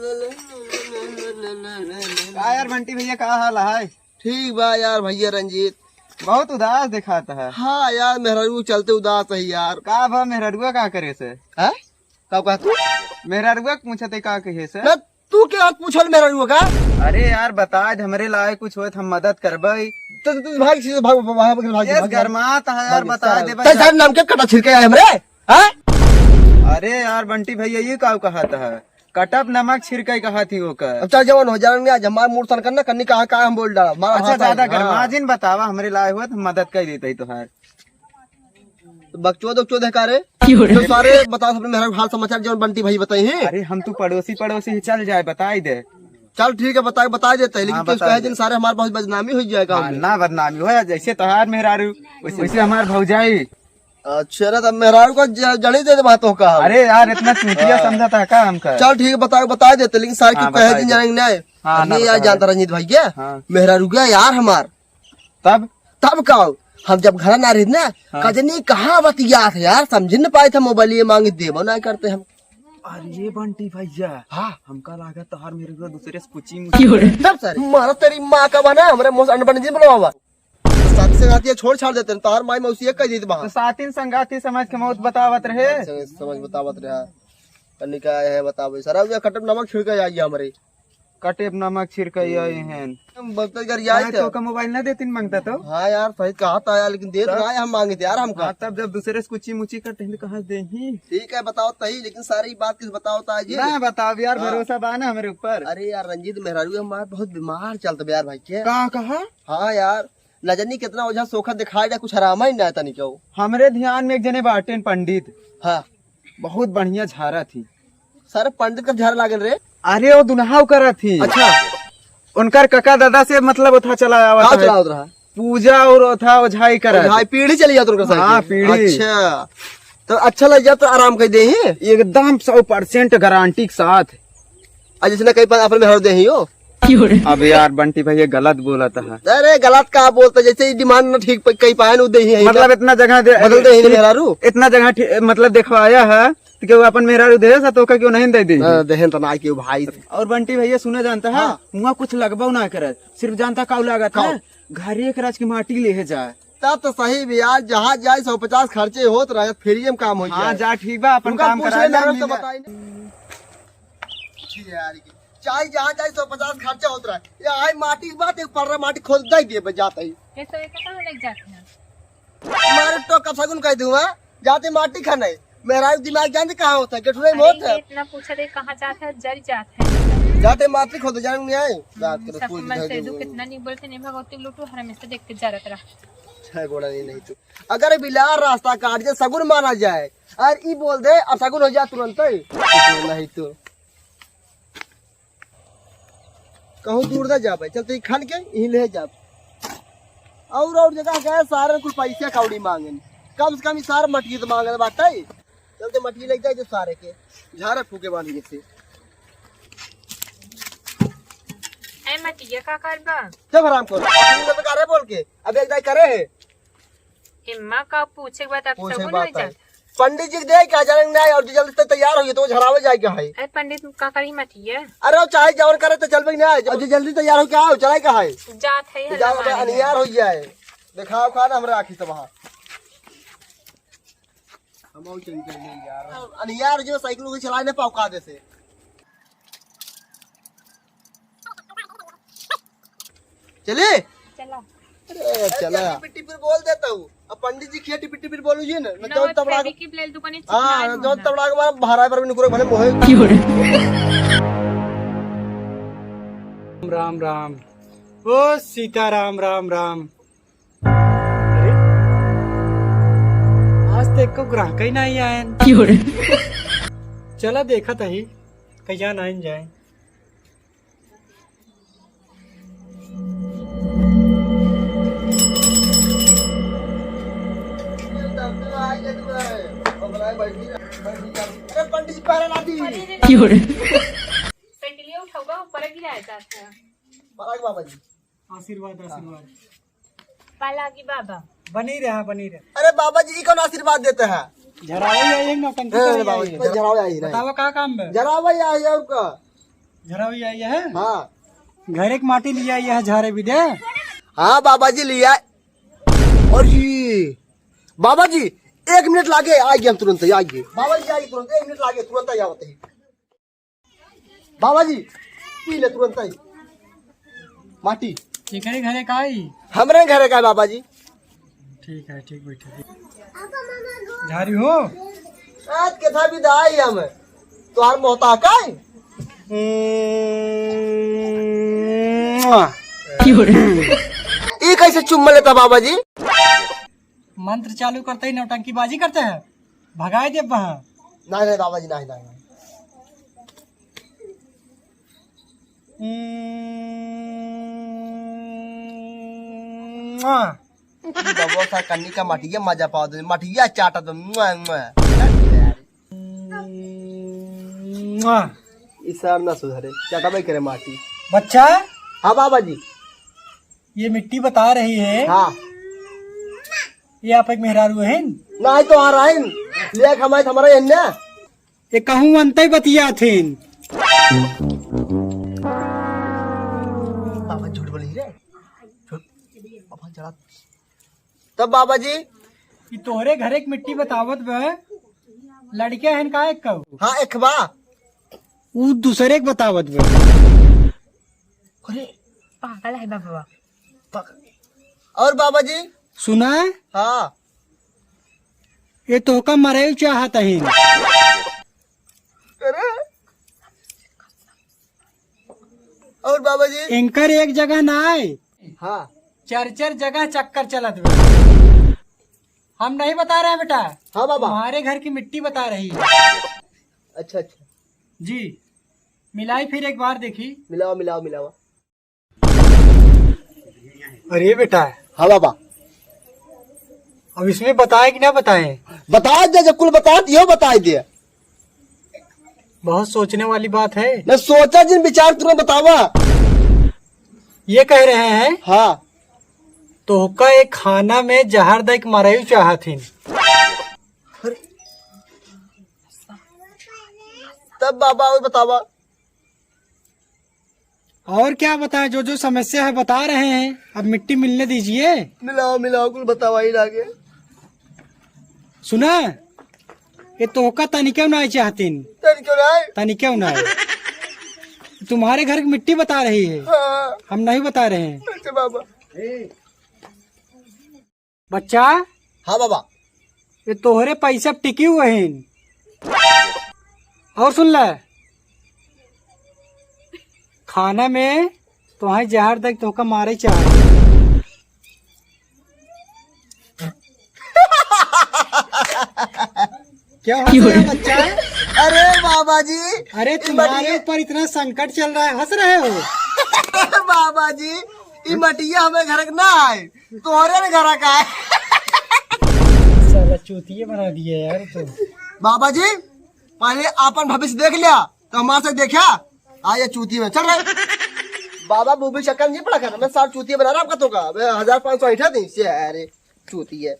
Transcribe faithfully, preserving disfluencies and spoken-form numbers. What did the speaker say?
का यार बंटी भैया, का हाल है? ठीक बा यार भैया रंजीत। बहुत उदास देखात है। हाँ यार, मेहरारू के चलते उदास है यार। का बा, मेहरारुआ का करे से? हैं? का कहत तू? मेहरारुआ के पूछत है का कहे से? ना, तू के पूछल मेहरारू का? अरे यार, बताइ दे, हमरे लायक कुछ होत हम मदद करबे। तो तू भाग, सीधे भाग, भाग, भाग, भाग, यस, भाग, गरमात है यार, भाग, बताइ साला। दे बस। तेरे सारे नाम के कटा छिड़के आए हमरे, हाँ? अरे यार बंटी भैया, ये का कहत है? कटप नमक छिड़के कहत ही ओकर। अब चल जवन हो, जवन में आज हमार मूड सन करना, कन्नी कहाँ, कहाँ हम बोल डाला, मारा अच्छा, भाषा ज्यादा है, गरमा हाँ। जिन बतावा, हमरे लायक होत हम मदद कर देते ही तोहार। बकचोद उकचोद है का रे? क्यों रे? तो सारे बताओ, अपने मेहरा के हाल समाचार जौन बंटी भाई बताई हैं। अरे हम तो पड़ोसी पड़ोसी ही चल जाए, बताई दे। चल ठीक है, बताई, बताई देते हैं, लेकिन हाँ, केहू बताई कहे दे। जिन सारे हमारे बहुत बदनामी हो जाएगा हाँ, हमने। ना बदनामी हो, जैसे तोहार मेहरारू, वैसे, वैसे हमार भौजाई। अच्छा, ना तब मेहरारू का ज-, जड़ी दे दे बातों का। अरे यार, इतना चूतिया हाँ। समझा था का हमका? चल ठीक है, बताई, बताई देते, लेकिन सारे हाँ, केहू कहे बताई जिन दे। जानेंगे नहीं। हाँ, अब ना ये यार बताई। जानता रंजीत भाई क्या? हाँ। मेहरारू क्या यार हमार। तब? तब का? हम जब घर ना रही ना, हाँ। कजनी कहाँ बतियात है यार, समझ न पाए थे, मोबाइल ये मांगे देबो ना करते हम। अरे बंटी भैया, हाँ। हमका लागत तोहार मेहरारू दूसरे से कुची मुची। क्यों रे? तब सर, मारा तेरी माँ का बना, हमरे मुंह से अनबन जी बोलवा। साथी संगाती छोड़ छाड़ देते हैं, तोहार माई मौसी एक कह देत बा। तो साथिन संगाती समझ के मौत बतावत रहे। समझ, समझ बतावत रहा। कनिका है बतावे, सारा उया खटम नमक छिड़के आई हमरे। कटे पे नमक छिड़कई आई हैं। हम बक्तल कर आई हाँ, तो। तो का मोबाइल ना देतिन मांगता तो? हाँ यार, सही कहा था यार, लेकिन देत तब? ना है, हम मांगे थे यार हमका। हाँ, तब जब दूसरे से कुची मुची करते हैं तो कहाँ देही? ठीक है, बताओ तही, लेकिन सारी बात किस बताओ ता जी? ना बताओ यार, हाँ। भरोसा बा ना हमरे ऊपर। अरे यार रंजीत मेहरारू हमार बहुत बीमार चलत बा यार भाई के। का कहा? हाँ यार, न जानी कितना ओझा सोखा दिखाई दे, कुछ आराम ही ना तनी क्यों। हमरे ध्यान में एक जने बाटेन पंडित। हाँ। बहुत बढ़िया झारा थी। सर, पंडित का झारा लागल रे? अरे, वो दुनहाव करा थी। अच्छा। उनकर कका दादा से मतलब उठा चला आवत का है। चलावत रहा? पूजा और उठा ओझाई करा ओझाई थी। पीढ़ी चली जात उनकर साथ हाँ, की? पीढ़ी। अच्छा। तो अच्छा लग जात तो आराम कर दे ही? एकदम सौ परसेंट गारंटी के साथ। आ, जैसे ना कहीं पर अपन में हर दे ही हो। अब यार बंटी भैया गलत बोलत है। अरे गलत का बोलता, जैसे ही डिमांड ना ठीक प-, कहीं पाए ना, दे ही है मतलब ना। इतना जगह दे, बदल दे ही नहीं मेहरारू। इतना जगह ठी-, मतलब देखवाया है, तो क्यों अपन मेहरारू दे सा तो का क्यों नहीं दे दी? ना, देहन तो ना क्यों भाई। और बंटी भैया सुना जानता है, हाँ। वहाँ कुछ लगबो ना करे, सिर्फ जानता काऊ लागत काऊ? है, घर एक राज की माटी ले है जाए। तब तो सही भी यार, जहाँ जाए सौ पचास खर्चे होत रहे, फ्री में काम हो हाँ, जाए। जा ठीक बा, अपन उनका काम पूछ करा ले, ले, मेहरारू तो ले। बताई नहीं। ठीक है यार, चाहे जहाँ जाए सौ पचास खर्चा होत रहा है। ये आई माटी की बात, एक पर्रा माटी खोद दे दिए बस जाता ही। ये तो एक कहाँ लेके जाते हैं? मारे तो कब सगुन कह दूंगा, जाते माटी खाने। मेरा दिमाग जानते कहाँ होता है, गेठुरे में अरे, होता है। ये इतना पूछा दे, कहाँ जात है? जर जात है। जाते माटी खोद जाने नहीं आए। बात करो, सबके पूछ मन दे से दू दूंगा। कितना नहीं बोलते, नहीं भगवती लूटू, हर हमेशा देख के जरत रहा। छह गोड़ा नहीं, नहीं तू। अगर बिलार रास्ता काट दे, सगुन माना जाए। और ई बोल दे, अब सगुन हो जाए तुरंत ही। नहीं तू। कहूँ दूर ना जाबे, चल तो ई खन के यहीं ले जाब। और, और जगह गए सारे कुल पैसे कौड़ी मांगेन, कम से कम ई सारे मटिए तो मांगल बाटे। चल तो मटिए लेके जाए जो सारे के झारे फूके वाली जैसे। ए मटिया का करबा? जब हराम करो, अपनी जब करे बोल के, अब एक दाई करे है। एम्मा का पूछे के बाद अब पूछे सगुन बात हो है। जात। पंडित जी के दे का जाने ना, और जो जल्दी से तैयार होइए तो वो झरावे जाए का है। अरे पंडित का करी मटिया? अरे वो चाहे जवन करे तो चलबे ना, जब जो जल्दी तैयार हो क्या हो, चलाए का है? जात है, तो जाओ, हल्ला मारे। अनियार हो जाए। दिखाओ खाना हमरा आँखी से वहाँ। हम और चल चल ले यार। अनियार जो साइकिल को चलाए ना पाओ का दे से। चले? चला। अरे, चला। टिपिर टिपिर बोल देता हूँ। अब पंडित जी खिया टिपिर टिपिर बोलू जी ना, न ना, जौन तबड़ा के, फेविक्विक ले ले दुकाने हाँ, चिपकाए न जौन दूंगा। तबड़ा के मारा भारा पर भी निकुरे भले मोहे। राम राम। ओ सीता राम, राम राम। अरे, आज तो एको ग्राहक ही नहीं आयन। चला देखत ही, कहिया नहीं जाए। अरे पंडित जी, पहले ना दी। साइकिलिया उठाऊंगा, ऊपर गिराया जाता है। पलक बाबा जी। आशीर्वाद, आशीर्वाद। पालागी बाबा। बनी रहा, बनी रहा। अरे बाबा जी, ई कौन आशीर्वाद देते हैं? झरावे आई है, नौटंकी ए, करे बाबा आई जी, है। झरावे आई है। बतावा का काम बा? झरावे आई है और का? झारा भी आई है? हाँ। घरे क माटी लिया, यह झारे भी दे। हाँ बाबा जी, लिया। और जी, बाबा जी, एक मिनट लागे, आ गया हम तुरंत ही, आ गए। बाबा जी, आ गए तुरंत, एक मिनट लागे, तुरंत ही आवत है। बाबा जी, पी ले तुरंत ही। माटी। केकरे घरे का आई? हमरे घरे का है बाबा जी। ठीक है, ठीक बैठे। झारी हो? आज के था विदाई हम। तोहार मोहता का है? ई कैसे चुम्मा लेता बाबा जी? मंत्र चालू करते ही नौटंकीबाजी करते हैं, भगाए दे बहा। नहीं, नहीं बाबा जी, नहीं, नहीं, नहीं। मुआ। ई बबुआ सा कन्नी का मटिया मजा पाव दे, मटिया चाटा दो। मुआ, मुआ। मुआ। ई सार ना सुधरे, चाटा भाई करे माटी। बच्चा। हाँ बाबा जी। ये मिट्टी बता रही है। हाँ। ये आप एक मेहरारू हैं? नहीं तो आ रहा है। ले कमाए हमारा एन्ने। ये कहूँ अंतई बतिया थिन। बाबा झूठ बोली रे। झूठ। बाबा जरा। तब बाबा जी? कि तोहरे घरे क मिट्टी बतावत बे। लड़के हैं का एक कहू? हाँ, एक बा। ऊ दूसरे क बतावत बे। अरे। पागल है बाबा। पागल। और बाबा जी? सुना? हाँ। ये तोहका मरे चाहत ही। अरे। और बाबा जी? इनकर एक जगह ना आए। हाँ। चार चार जगह चक्कर चलत बा। हम नहीं बता रहे हैं बेटा। हाँ बाबा। तुम्हारे घर की मिट्टी बता रही है। अच्छा, अच्छा। जी। मिलाई फिर एक बार देखी। मिलावा, मिलावा, मिलावा। अरे बेटा। हाँ बाबा। अब इसमें बताए कि ना बताए? बता दे, जब कुल बता दियो, बता दे। बहुत सोचने वाली बात है। न सोचा जिन, विचार तुरंत बतावा। ये कह रहे हैं। हाँ। तोहका एक खाना में जहर दे के मारे चाहत हिन। अरे। तब बाबा और बतावा। और क्या बताएं, जो जो समस्या है बता रहे हैं, अब मिट्टी मिलने दीजिए। मिलाओ, मिलाओ, कुल बतावा ही लागे। सुना, ये तोहका तनिकेउ नाहीं चाहतिन। तनिकेउ नाहीं? तनिकेउ नाहीं। तुम्हारे घर की मिट्टी बता रही है, हाँ। हम नहीं बता रहे हैं। अच्छा बाबा। बच्चा। हाँ बाबा। ये तोहरे पैसे टिकी हुए हैं। और सुन ले, खाना में तोहे जहर देख तोहका मारे चाहे। क्या हंस रहे हो बच्चा? अरे बाबा जी, अरे ई तुम्हारे मटिया ऊपर इतना संकट चल रहा है, हंस रहे हो? बाबा जी, ई मटिया हमें घर के ना आए, तोहरे न घरा का है। साला चूतिया बना दिया यार तू। बाबा जी, पहले आपन भविष्य देख लिया, तो हमारे से देखा। आ ये चूतिया में चल रहे। बाबा, वो भी शक्ल नहीं पड़ा कर, मैं सार चूतिया बना रहा आपका तो का। अबे, हजार पाँच सौ ऐठा दी से, अरे चूतिया।